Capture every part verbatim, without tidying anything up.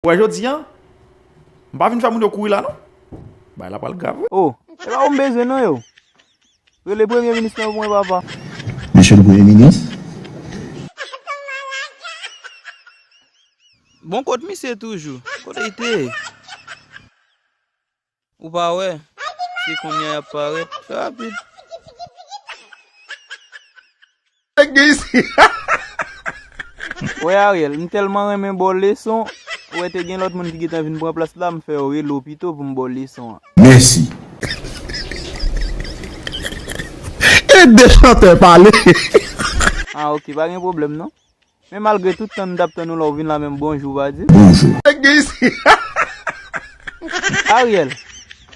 Ou wè jodi a, m pa vin fè moun yo kouri la non. Bagay la pral grav wi. Oh, e pa ou m bezwen non yo. Rele premye minis lan pou mwen papa. Mesye le premye minis. Bon, kot misye toujou? Kote l te ye? Ou pa wè? Se kounye a y ap parèt. Fè rapid. Nèg gen isi. Wè Ariel, m tèlman renmen ba w leson, ou wè te gen lòt moun ki gentan vin pran plas la, m fè yo rele w pito pou m ba w leson an. Mèsi. E de chantè pale. Ah, ok, pa gen pwoblèm non. Men malgre tout tan m t ap tann ou la, ou vin la menm bonjou ou pa di m. Bonjou. Nèg gen isi. Ariel,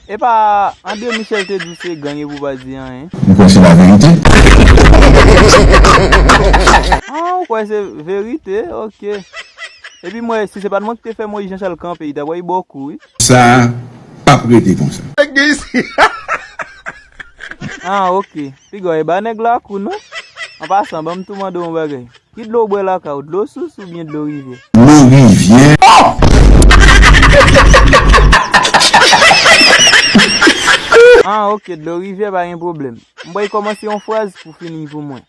e pa André Michel te di w se gang epi ou pa di anyen? M kwè se laverite. Ah, ou kwè se verite? Ok. Epi m wè, si se pa t mwen ki te fè Moïse Jean Charles kanpe, li ta pral ba w kou wi. Sa p ap rete konsa. Nèg gen isi. Ah, ok. Piga w e ba nèg la kou non. An pasan, ban m tou mande w yon bagay. Ki dlo w bwè lakay ou? Dlo sous oubyen dlo rivyè? Dlo rivyè. Ah, ok, dlo rivyè pa gen pwoblèm. M bay kòmanse yon fraz pou fini pou mwen.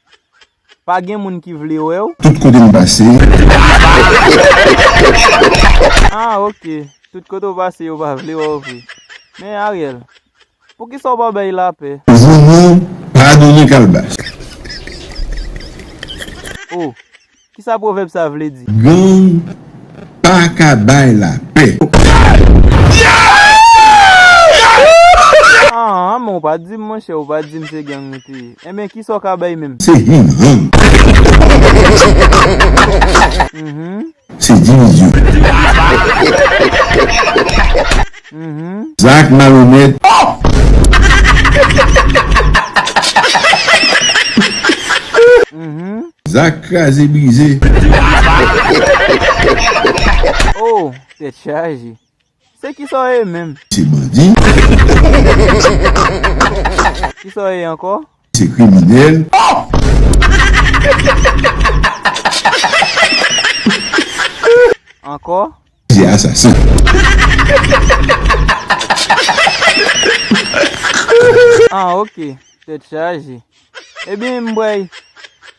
Pa gen moun ki vle wè w. Tout kote m pase. Ah, ok. Tout kote w pase, yo pa vle wè w vre. Men Ariel, poukisa w pa bay lapè? Vouzan pa donnen kalbas. Oh, kisa pwovèb sa vle di? Gang pa ka bay lapè. Ah, men w pa di m, monchè, w pa di m se gang ou te ye. Enben, kisa w ka bay menm? Se him ham. Mhm. Se divizyon. Mhm. Zak malonèt. Mhm. Zak kraze brize. Oh, tèt chaje. Se kisa w ye menm? Se bandi. Kisa w ye ankò? Se kriminèl. Ankò? Se asasen. Ah, ok. Tèt chaje. Ebyen, m wè,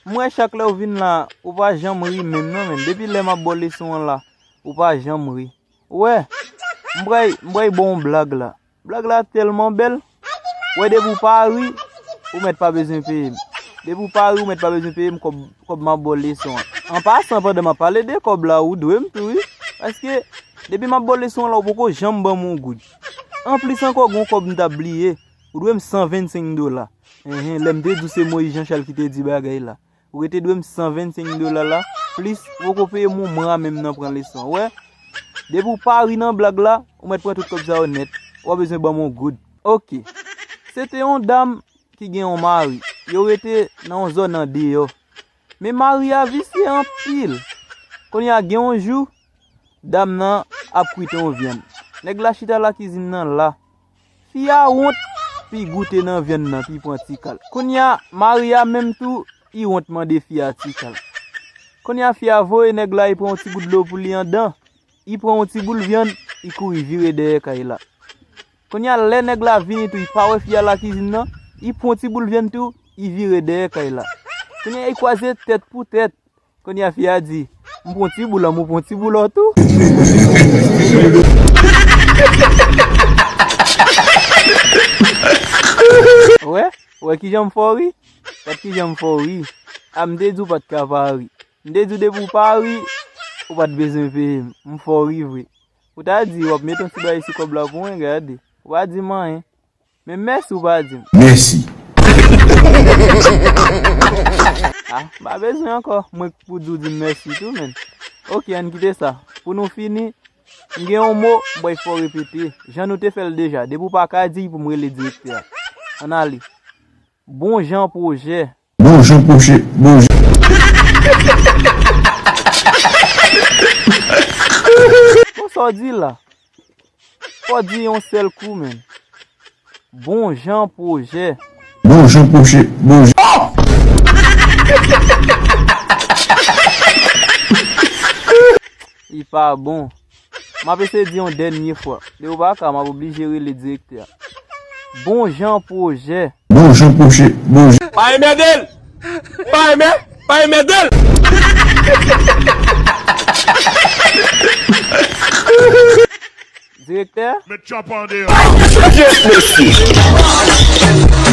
m wè chak lè w vin la, ou pa janm ri menm non, men. Depi lè m ap ba w leson an la, ou pa janm ri. Ou wè, m pral, m pral ba w yon blag la. Blag la tèlman bèl. Ou wè, depi w pa ri, ou mèt pa bezwen peye m. Depi w pa ri, ou mèt pa bezwen peye m kòb, kòb m ap ba w leson an. An pasan, pandan m ap pale de kòb la, ou dwe m tou, wi. Paske, depi m ap ba w leson an la, ou poko janm ban m yon goud. Anplis ankò, gen yon kòb m t ap bliye. Ou dwe m san vennsenk dola. Enhen, lè m te di w se Moïse Jean Charles ki te di bagay la. Ou rete dwe m san vennsenk dola la, plis ou poko peye m yon mwa menm nan pran leson an. Ou wè? Depi w pa ri nan blag la, ou mèt pran tout kòb sa yo nèt. Ou pa bezwen ban m yon goud. Ok. Se te yon dam ki gen yon mari. Yo rete nan yon zòn andeyò. Men mari a visye anpil. Kounye a gen yon jou, dam nan ap kwit yon vyann. Nèg la chita lakizin nan la. Fi a wont, pi goute nan vyann nan, pi pran ti kal. Kounye a, mari a menm tou, li wont mande fi a ti kal. Kounye a, fi a voye nèg la, li pran yon ti bout dlo pou li anndan. Li pran yon ti boul vyann, li kouri vire dèyè kay la. Kounye a, lè nèg la vini tou, li pa wè fi a lakizin nan, li pran yon ti boul vyann tou, li vire dèyè kay la. Kounye a, li kwaze tèt pou tèt. Kounye a, fi a di, "M pran ti boul an, ou pran ti boul an tou?" Wè, wè kijan m fè w ri? Gad kijan m fè w ri. A, m te di w pa t ka pa ri. M te di w depi w pa ri, ou pa t bezwen peye m. M fè w ri vre. Ou ta di w ap mete yon ti bagay sou kòb la pou mwen, gade. Ou pa di m anyen. Men mèsi ou pa di m. Mèsi. Ah, m pa bezwen ankò. Mwen k pou di w di m mèsi tou, menn. Ok, ann kite sa. Pou nou fini, m gen yon mo, m bay fò repete. Jan nou te fè l deja. Depi w pa ka di l pou m rele direktè a. Ann ale. Bon jan pwojè. Bon jan pwojè. Bon jan. Bon, sa w di la? Fò di yon sèl kou, menn. Bon jan pwojè. Bon jan pwojè. Bon jan. Li pa bon. M ap eseye di yon dènye fwa. Depi w pa ka, m ap oblije rele direktè a. Bon jan pwojè. Bon jan pwojè. Bon jan. Pa enmède l! Pa enmè, pa enmède l! Direktè? Met chapa andeyò. Yes, mesye.